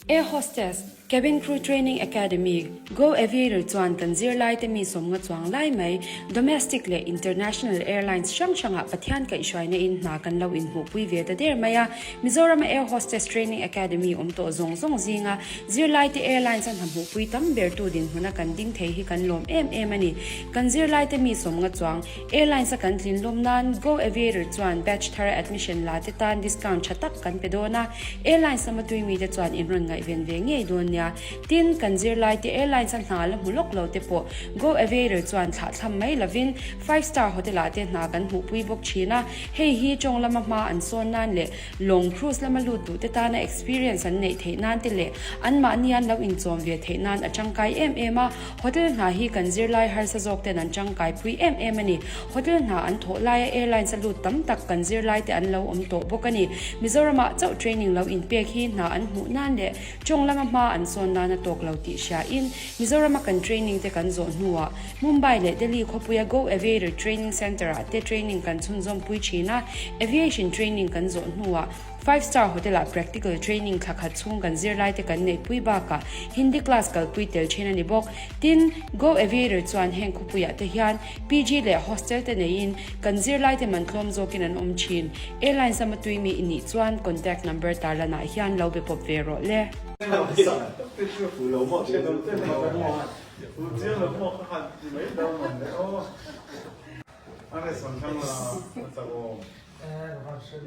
Air Hostess, Cabin Crew Training Academy, Go Aviator chuan kan zirlaite mi 50 chuang lai mai domestic leh international airlines hrang hrangah Pathian kaihhruaina in hna kan lo inhmuhpui ve ta der mai a. Mizorama Air Hostess Training Academy awm tawh zawng zawng zinga zirlaite airlines a hna hmuhpui tam bertu dinhmuna kan ding thei hi kan lawm em em a ni. Kan zirlaite mi 50 chuang airlines a kan tlin lawm nan Go Aviator chuan batch thara admission la te tan discount tha tak kan pe dawn a, airlines lama tui mite chuan in rawn ngaihven ve ngei dawn nia. Tin, kan zirlaite airlines a hna la hmu lawk lo te pawh Go Aviator chuan thlah thlam mai lovin five star hotel ah te hna kan hmuhpui bawk thin a, hei hi tawng lama hma an sawn nan leh lawng cruise lama lut duh te tana experience an neih theih nan te leh anmahni an lo inchawm ve theih nan a tangkai em em a. Hotel hna hi kan zirlai harsa zawk ten an tangkai pui em em a ni. Hotel hna an thawh laia airlines a lut tam tak kan zirlai te an lo awm tawh bawk a ni. Mizoramah chauh training lo inpek hi hna an hmuh nan leh tawng lama hma an sawn nan a tawk lo tih hria in Mizorama kan training te kan zawh hnuah Mumbai leh Delhi khawpuia Go Aviator Training Centre ah te training kan chhunzawm pui thin a, aviation training kan zawh hnuah Five Star Hotel ah practical training thla khat chhung kan zirlai te kan neihpui bakah Hindi class kalpui tel thin a ni bawk. Tin, Go Aviator chuan heng khawpuiah te hian PG leh hostel te neiin kan zirlai te man tlawm zawkin an awm thin. Airlines lama tui mi i nih chuan contact number tarlanah hian lo be pawp ve rawh le.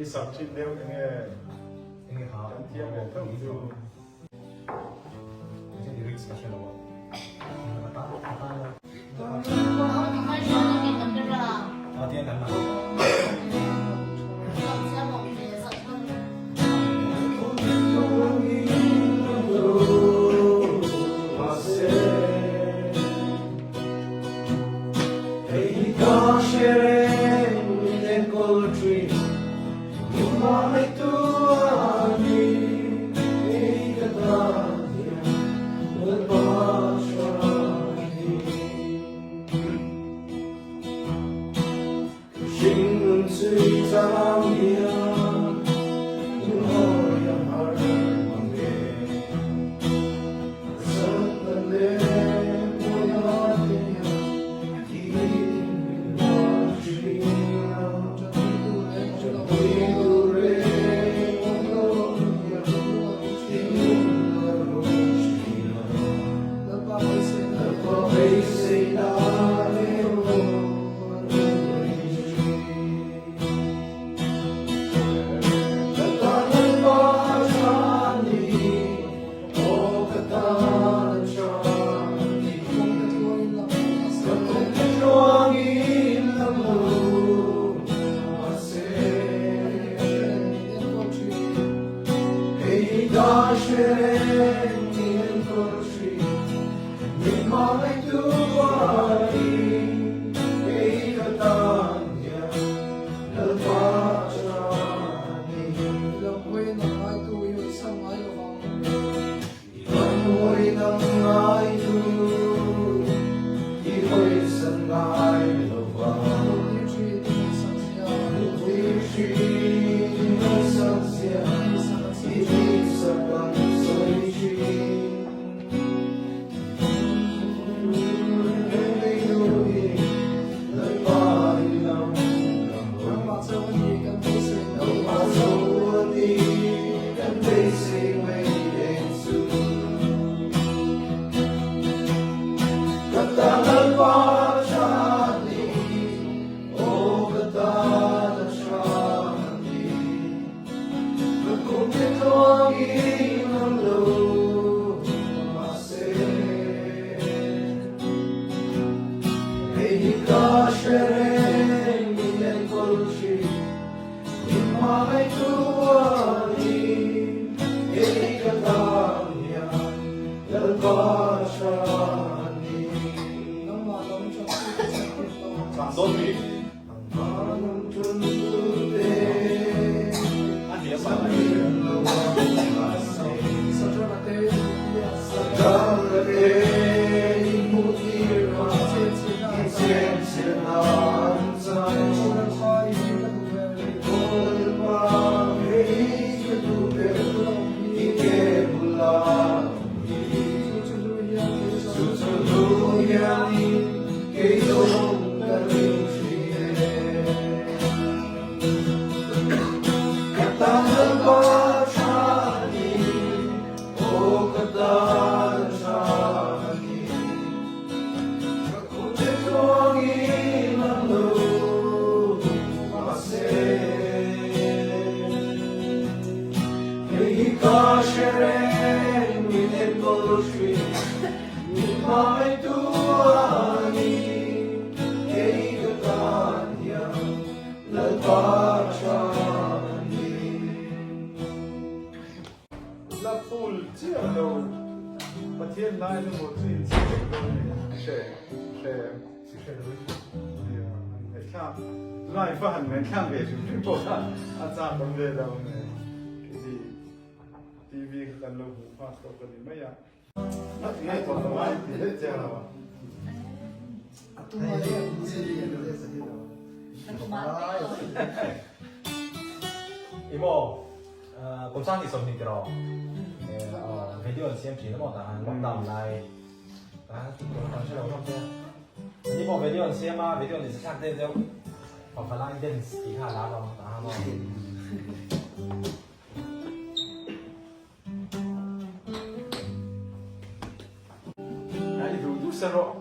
I sak thin deuh enge kan thiam ve tho chu. chiah lo Pathian lai na maw chu in chhi vek dawn ni hre hre hre lo nia han ngaihthlak live a han ngaihthlak ve hrim hrim pawh kha a chak awm ve lo ne khi TV kha kan lo hmuh phak tawk a ni mai a. Emaw kum sang ni 20 tiraw video an siam thin emaw tah han lockdown lai tah kan hre lo hlawm che ani pawh video an siam a video ni thlak deuh deuh pavalai dance tih kha a lar lo tah han maw. I duh duh sa rawh.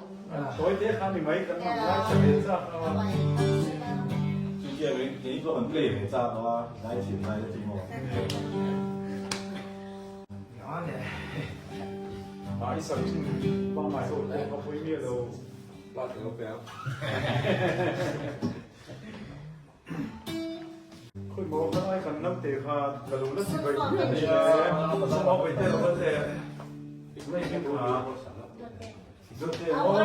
Tawi te kha ni mai kan rawn lai tha ve chak lo a. Chutia kei pawh kan play ve chak lo a, lai thiam lai te chu maw. A i sawi thin pangngai ho pawh ka pawi miah lo. Khawi maw ka ai kan naute kha ka lo la ti bai miah mai le. Sawma bai te lo va te. Mai hi kha. Zote maw.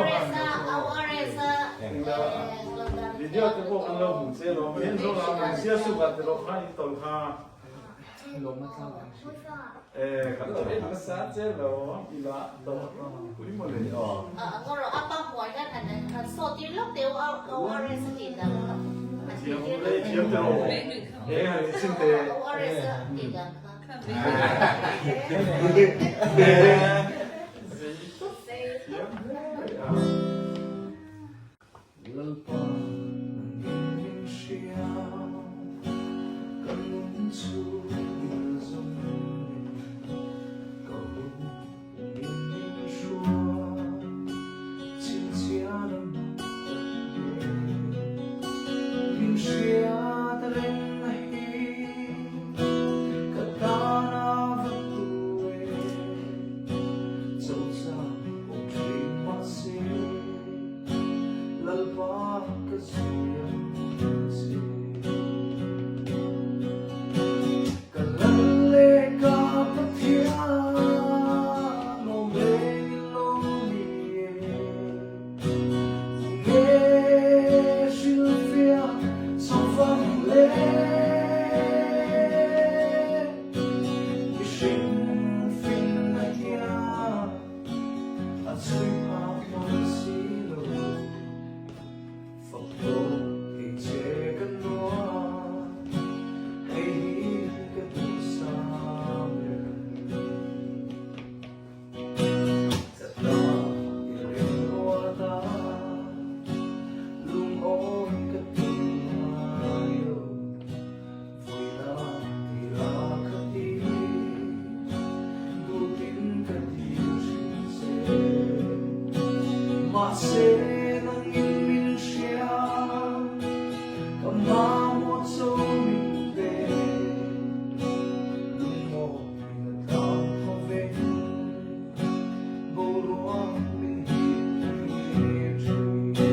Video te pawh kan lo hmu che lo. Min zawng a kan sia su ka te lo kha in tawlh kha. Eh kan lo en nasa che lo ila tawh pui maw le. Thiam te rawh eh han chim te. Thiam hle mai a. Lalpa nangin min hria, ka nun chu min zawng ka hun min min hrua, chhinchhiah ram tak nge. Min hriat reng na hi ka tana va tu e, chauchang awm thin mahse. Lalpa ka zui ang che. Ka lal leh ka Pathian awm reng lo ni e. Nge hrilhfiah chawfang le. Mihring finna hian A chhui phak hman si lo, fak tawk thei che ka nuam, hei hi ka duhsam ber. Ka ta i remruat a, lungawi ka tum ngai lo. Vawiina tira ka ti, duhtin ka dil thin che. Mahse nangin min hria, ka mamawh cho min pe. Lungawk min a tlang thaw veng, boruak min hip tir thin.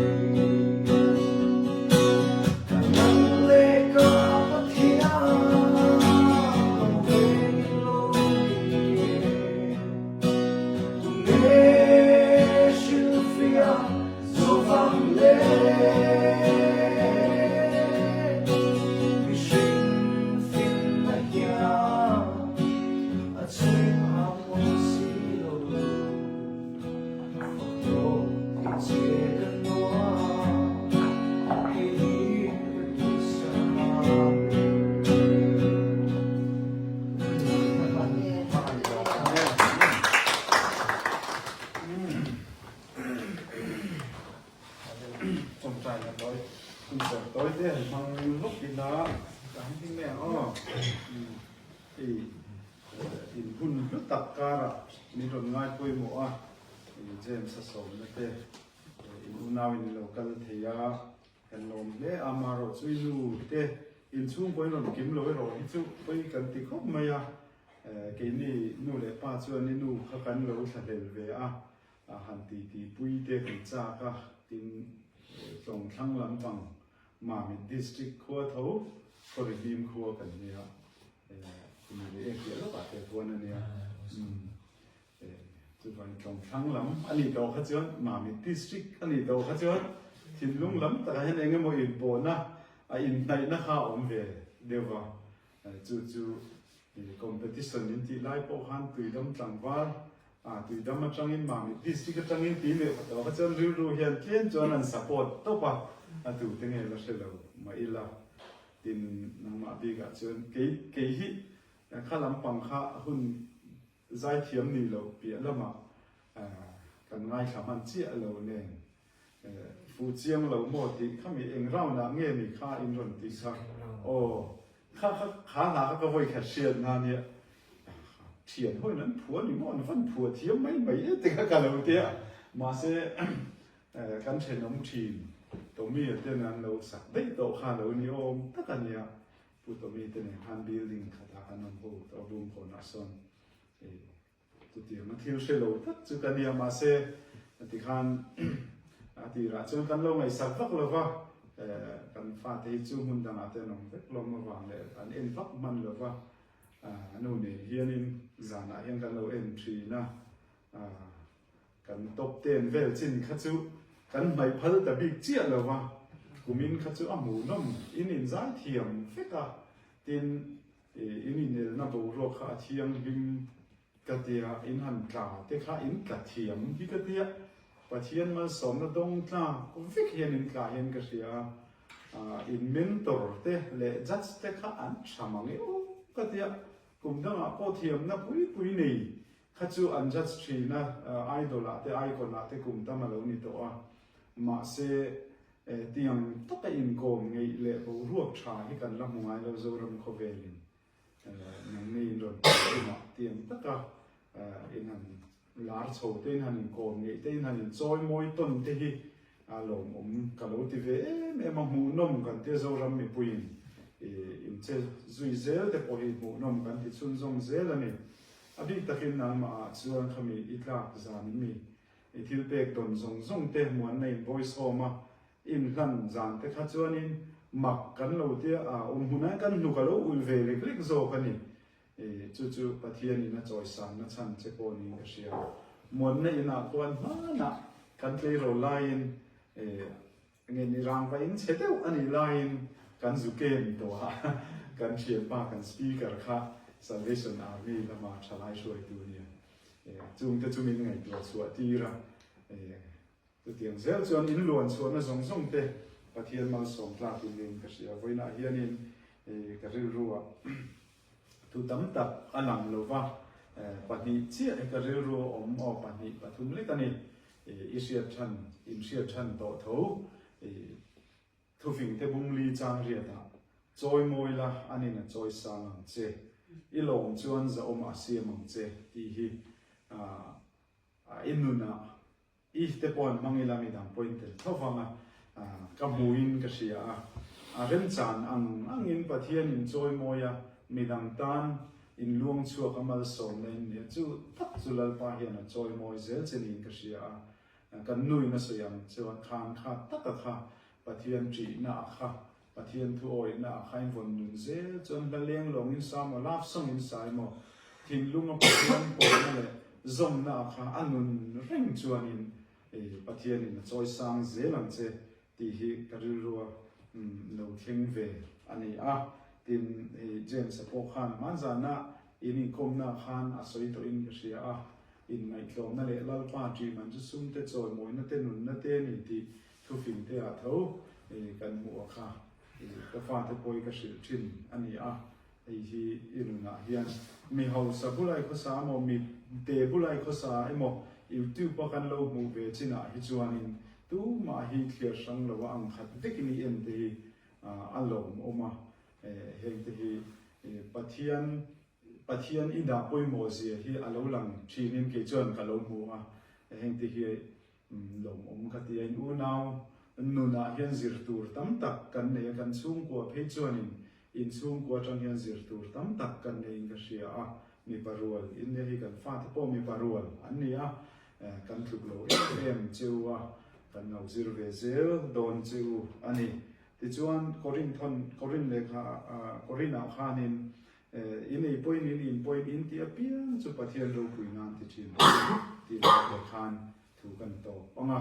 Ka nang leh ka Pathian lo veng lo ni e. Tunge hrilhfiah zovang le mihring finna hian a chhui phak mawn si lo. Fak tawk thei che ka nuam, hei hi ka duhsam ber. Tawngtai na tawi hunserh tawi te han hmang lawk ila ka han hming mai ang aw. Hei in hun hlu tak karah min rawn ngai pawimawh a, James a sawmna te in unau in lo kal thei a, kan lawm hle a, amaherawh chu i nu te inchhungkaw in rawn kim lo erawh hi chu pawi kan ti khawp mai a, keini nu leh pa chuan i nu kha kan lo thlahlel ve a, han ti ti pui te kan chak a, tin tlawng thlang lampang Mamit District khua tho Khawrihlim khua kan nia, kum leh eng piah lawkah te khuan a nia. Tlawng thlang lam a nih tawh kha chuan Mamit District a nih tawh kha chuan thinlung lam takah hian eng emaw inpawhna a inhnaihna kha a awm ve deuh va. Chu chu competition in tih lai pawh khan Tuidam tlangval ah Tuidam atangin Mamit District atangin tih leh tawh kha chuan rilru hian tlem chuan an support tawp a, a tute nge la hre lo mah ila. Tin nangmah bikah chuan kei kei hi kha lampang kha hun Zaithiam nih loh piah lamah kan ngaithla hman chiah lo nen fuh chiang lo maw tih kha mi eng round ah nge ni kha in rawn tih kha aw kha kha kha hla kha ka vawi khat hriat na nia thian hawiin an phua ni maw an van phua thiam mai mai e ti kha ka lo tia mahse kan thenawm thin Tommy a ten an lo sak daih tawh kha lo ni awm tak a nia. Pu Tommy te nen khan building khatah an awm ho tawh a, Bungkawnah sawn chutiang a thil hre lo tak chu ka nia mahse tikhan a tirah chuan kan lo ngaihsak vak lo va, kan fate hi chu hmun dangah te an awm vek lawm avang leh an en vak hman lo va, a nu nen hianin zanah hian kan lo en thin a. Kan top ten vel chin kha chu kan hmaih phal ta bik chiah lo va, kumin kha chu a hmuhnawm in inzai thiam vek a, tin in inelna boruak kha a thianghlim ka tia, in han tla te kha in tla thiam hi ka tia, Pathian malsawmna dawng tlak vek hian in tla hian ka hria a, in mentor te leh judge te kha an tha mang e aw ka tia, kum dangah pawh thiamna pui pui nei Kha chu an judge thin a, idol ah te icon ah te kum tam a lo ni tawh a, mahse tiang taka inkawm ngeih leh boruak tha hi kan la hmu ngai lo Zoram khawvelin nangni in rawn kal hunah tiang taka in han lar chho te in han inkawm ngeih te in han inchawi mawi tawn te hi A lawmawm ka lo ti ve em em a, hmuhnawm kan tia Zoram mipuiin inche zui zel te pawh hi hmuhnawm kan ti chhunzawm zel a ni. A bik takin nangmah ah chuan khami i tlak zan in mi i thil pek dawn zawng zawng te muanna in bawisawm a inhlan zan te kha chuanin mak kan lo tia a awm hmunah kan hnuk a lo ulh ve lek lek zawk a ni. Chu chu Pathianin a chawisanna chhan che pawh niin ka hria. Muanna inah khuan hmanah kan tleirawl laiin nge ni rangva in chhe deuh a nih laiin kan zu ken tawh a, kan thianpa kan speaker kha Salvation Army lama thalai hruaitu a nia. Chungte chu min ngaihtuah chhuah tir a. Chutiang zel chuan in luan chhuahna zawng zawng te Pathian malsawm tlak in niin ka hria. Vawiinah hianin ka rilruah thu tam tak a lang lo va, pahnih chiah hi ka rilru a awm aw, pahnih pathum lek a ni. I hriat than, in hriat than tawh tho. Thufing te bungli chang riatah chawi mawi la anin a chawi sang ang che, i lawm chuan zahawmah a siam ang che tih hi i nunah I te pawh an hmang ila midang pawhin tel tho vang a, ka hmuin ka hria a. A remchan ang angin Pathian in chawimawi a, midang tan in luang chhuak a malsawmna in nia chu tak chu Lalpa hian a chawimawi zel che niin ka hria a. Kan nuin a sawi ang chuan khan kha taka kha Pathian ṭihna a kha Pathian thu awihna a khain vawn nun zel chuan hla leng lawngin sa maw, love song in sa emaw, thinlunga Pathian pawhna leh zawmna a kha a nun reng chuanin Pathianin a chawi sang zel ang che tih hi ka rilrua lo thleng ve a ni a. Tin, hei James-a pawh khan hmanzana in inkawmna khan a sawi tawhin ka hria a, inngaihtlawmna leh Lalpa ṭih man chu sumte chawimawina te nunna te a ni tih Thufing te ah tho kan hmuh a kha ka fate pawh hi ka hrilh thin a ni a, hei hi i nunah hian mi hausa bulai khawsa emaw mi te bulai khawsa emaw youtube a kan lo hmuh ve chinah hi chuanin tumah hi thliar hrang lo a ang khat vekin i en te hi a lawmawm a, heng te hi Pathian Pathian i dah pawimawh zia hi a lo lang thinin kei chuan ka lo hmu a, heng te hi Lawmawm ka ti a, in unau nunah hian zir tur tam tak kan nei a, kan chhungkua phei chuanin in chhungkua atang hian zir tur tam tak kan neiin ka hria a, mipa rual in nia hi kan fate pawh mipa rual an ni a, kan tluk lo em em che u a, kan lo zir ve zel dawn che u a ni. Tichuan Korinthon Korin lehkha Korinah khanin. In ei pawhin in in pawhin in tih apiang chu Pathian ropui nan ti thin rawh u tih lai te khan thu kan tawp ang a.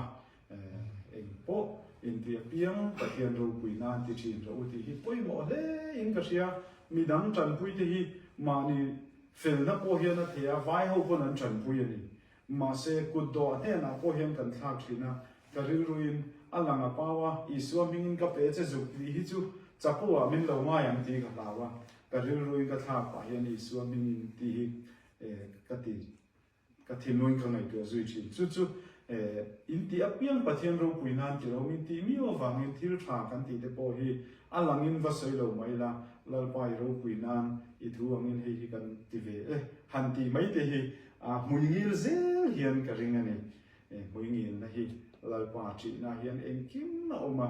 Eng pawh in tih apiang Pathian ropui nan ti thin rawh u tih hi pawimawh hle in ka hria. Midang tanpui te hi mahni felna pawh hian a thei a, vai ho pawn an tanpui a ni. Mahse, kut dawh hnenah pawh hian kan thlak thin a, ka rilruin a lang a pau a, Isua hmingin ka pe che zuk tih hi chu chapo ah min lo ngai ang tih ka hlau a, ka rilruin ka thlak pah hian Isua hmingin tih hi ka ti, ka thinlungin ka ngaihtuah zui thin. Chu chu in tih apiang Pathian ropui nan ti lo, min tih miau avangin thil tha kan tih te pawh hi a langin va sawi lo mai la, Lalpa i ropui nan i thu angin hei hi kan ti ve e han tih mai te hi A hmuingil zel hian ka ring a ni. Hmuingilna hi Lalpa ṭihna hian engkim a awm a,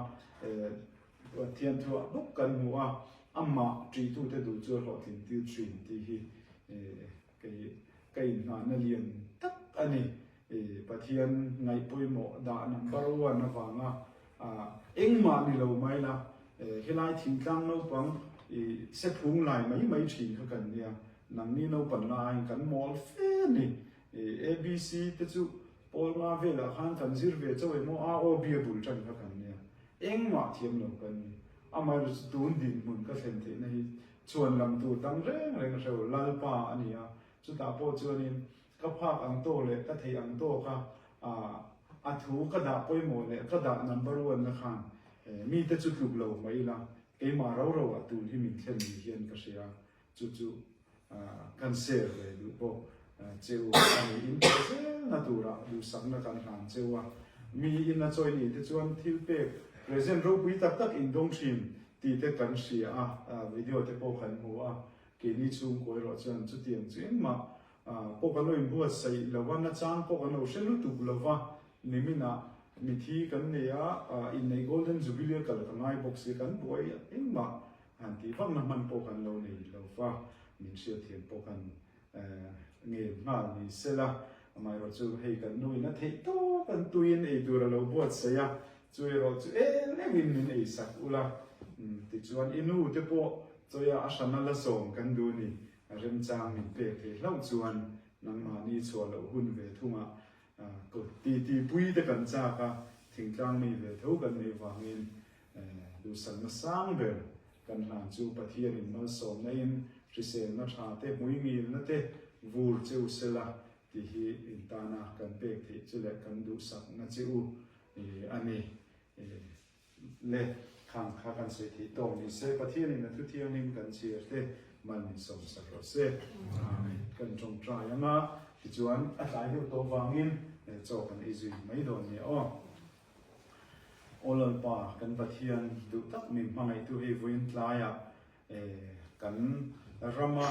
Pathian thuah bawk kan hmu a, amah ṭihtute duh chu a hlawhtlin tir ṭhin tih hi kei ka inngahna lian tak a ni. Pathian ngaih pawimawh dah number one avanga engmah ni lo mai la, helai thingtlang naupang sephung lai mai mai ṭhin kha kan nia. Nangni naupan laiin kan mawl fe a ni. ABC te chu pawl nga velah khan kan zir ve chauh emaw a aw bia bul tan kha kan nia. Engmah thiam lo kan ni. Amaherawhchu chu tun dinhmun ka thlen theihna hi chhuan lam tur dang reng reng a hreu Lalpa a ni a. Chutah pawh chuanin ka phak ang tawk leh ka theih ang tawka a thu ka dah pawimawh leh ka dah number one na khan mite chu tluk lo mai ila keimah rau rauah tun hi min thlen ni hian ka hria. Chu chu kan share ve duh bawk che u a ni. In kal zelna turah duhsakna kan hlan che u a, mi in a chawi nih te chuan thil pek present ropui tak tak in dawng thin tih te kan hria a, video te pawh kan hmu a, keini chhungkaw erawh chuan chutiang chu engmah pawh kan lo inbuatsaih lo va, nachang pawh kan lo hre lutuk lo va, niminah mithi kan nei a, inneih golden jubilee a kal ka ngai bawk si, kan buai engmah Han tih vakna hman pawh kan lo nei lo va, min hriatthiam pawh kan ngel nghal ni sela, amaherawh chu hei kan nuin a theih tawp an tuiin ei tur a lo buatsaih a, chu erawh chu eng engin min ei sak ula, tichuan i nu te pawh chawia a hrana la sawm kan duh ni, remchang min pek thei hlauh chuan nangmahni chhuah loh hun ve thungah titi pui te kan chak a, thingtlang mi ve tho kan nih vangin Duhsakna sang ber kan hlan chu Pathianin malsawmna in hriselna tha te, hmuingilna te vur che u sela tih hi in tana kan pek theih chu leh kan duhsakna che u a ni. Le khang kha kan sawi theih tawk ni se Pathianin a thuthianghlim kan chhiar te mal min sawmsak rawh se. Amen. Kan tawngtai anga tichuan a tlai deuh tawh vangin chaw kan ei zui mai dawn nia aw. Aw Lalpa, kan Pathian duh tak min hmangaihtu hei vawiin tlaiah kan rama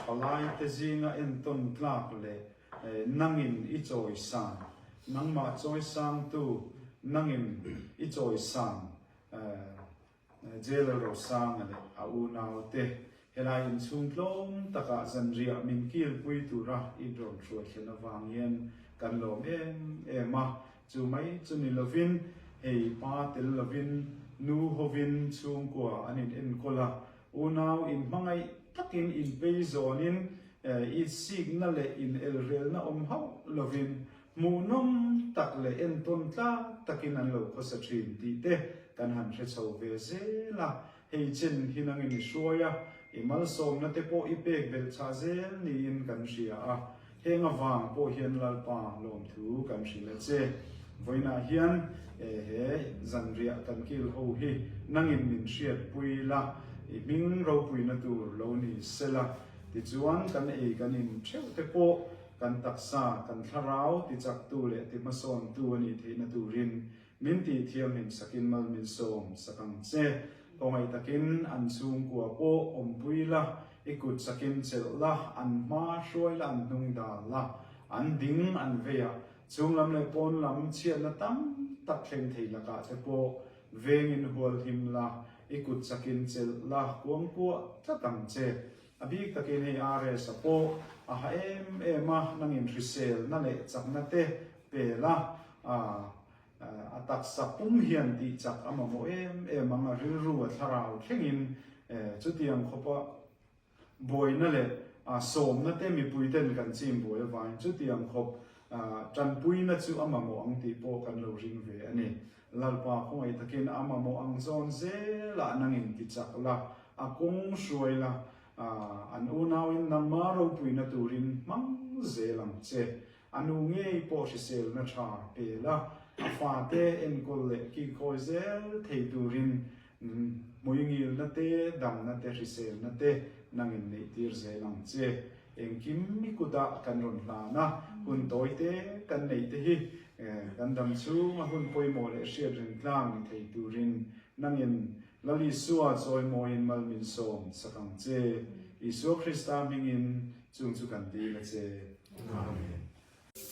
palaite zinga entawn tlak leh nangin i chawisan, nangmah chawisangtu nangin i chawisan Jail Rosanga leh a unaute helai inchhung tlawm takah zanriah min kilpui tura in rawn hruai thlen avang hian kan lawm em em a. Chu mai chu ni lovin hei pa tel lovin nu hovin chhungkua an in enkawl a, unau inhmangaih takin inpei zawnin itsikna leh inelrelna awm hauh lovin Hmuhnawm tak leh entawn tlak takin an lo khawsa thin tih te kan han hre chho ve zel a, hei chen hi nangin i hruai a, i malsawmna te pawh i pek belh chah zel niin kan hria a, heng avang pawh hian Lalpa lawmthu kan hrilh a che. Vawiinah hian he zanriah kan kil ho hi nangin min hriatpui la, i hming ropuina tur lo ni sela, tichuan kan ei kan in theuh te pawh Kan taksa, kan thlarau tichaktu leh tihmasawntu a nih theihna turin min tihthiamhlim sakin mal min sawm sak ang che. Kawngaih takin an chhungkua pawh awmpui la, i kut sakin chelh la, an hma hruai la, an hnung dal la, an ding an vei a, chhunglam leh pawnlam chhiatna tam tak thleng thei lakah te pawh vengin hualhim la, i kut sakin chelh la, kuangkuah tlat ang che. A bik takin hei RS a pawh a ha em em a, nangin hriselna leh chakna te pel a, a taksa pum hian tih chak a mamawh em em ang, a rilru a thlarau thlengin chutiang khawpa Buaina leh sawmna te mipui ten kan chim buai avangin chutiang khawp tanpuina chu a mamawh ang tih pawh kan lo ring ve a ni. Lalpa khawngaih takin a mamawh ang zawn zelah nangin ti chak la, a kawng hruai la, an unauin nangma ropuina turin hmang zel ang che. A nu ngei pawh hriselna tha pe la, a fate enkawl leh kikhawi zel thei turin hmuingilna te, damna te, hriselna te nangin neihtir zel ang che. Engkim mi kutah kan rawn hlan a, hun tawi te kan neih te hi kan dam chhunga hun pawimawh leh hriat reng tlang ni thei turin nangin Lal Isua chawimawiin mal min sawm sak ang che. Isua Krista hmingin chung chu kan dil a che. Amen.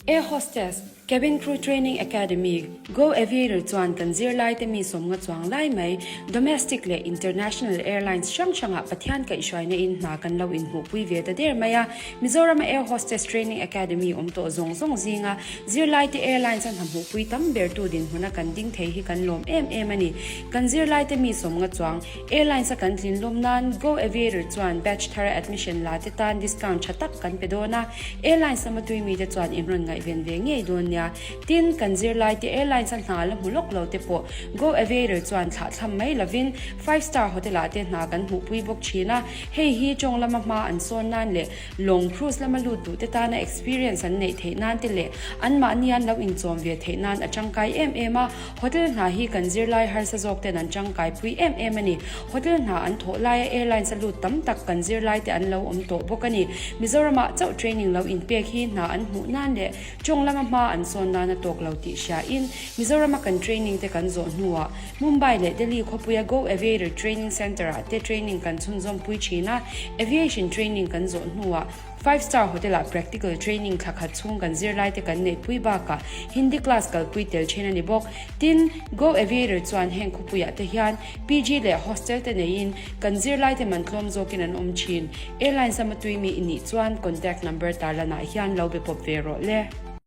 Air Hostess, Cabin Crew Training Academy, Go Aviator chuan kan zirlaite mi sawmnga chuang lai mai domestic leh international airlines hrang hrangah Pathian kaihhruaina in hna kan lo inhmuhpui ve ta der mai a. Mizorama Air Hostess Training Academy awm tawh zawng zawng zinga zirlaite airlines a hna hmuhpui tam bertu dinhmuna kan ding thei hi kan lawm em em a ni. Kan zirlaite mi sawmnga chuang Airlines a kan tlin lawm nan Go Aviator chuan batch thara admission la te tan discount tha tak kan pe dawn a, Airlines lama tui mite chuan in rawn ngaihven ve ngei dawn nia. Tin, kan zirlai te Airlines a hna la hmu lawk lo te pawh Go Aviator chuan thlah thlam mai lovin five star hotel ah te hna kan hmuhpui bawk thin a, hei hi tawng lama hma an sawn nan leh Lawng cruise lama lut duh te tana experience an neih theih nan te leh anmahni an lo inchawm ve theih nan a tangkai em em a, Hotel hna hi kan zirlai harsa zawk ten an tangkai pui em em a ni. Hotel hna an thawh laia airlines a lut tam tak kan zirlai te an lo awm tawh bawk a ni. Mizoramah chauh training lo inpek hi hna an hmuh nan leh tawng lama hma an sawn nan a tawk lo tih hria in Mizorama kan training te kan zawh hnuah Mumbai leh Delhi khawpuia Go Aviator Training Centre ah te training kan chhunzawm pui thin a, aviation training kan zawh hnuah Five Star Hotel ah practical training thla khat chhung kan zirlai te kan neihpui bakah Hindi class kalpui tel thin a ni bawk. Tin, Go Aviator chuan heng khawpuiah te hian PG leh hostel te neiin kan zirlai te man tlawm zawkin an awm thin. Airlines lama tui mi i nih chuan contact number tarlanah hian lo be pawp ve rawh le.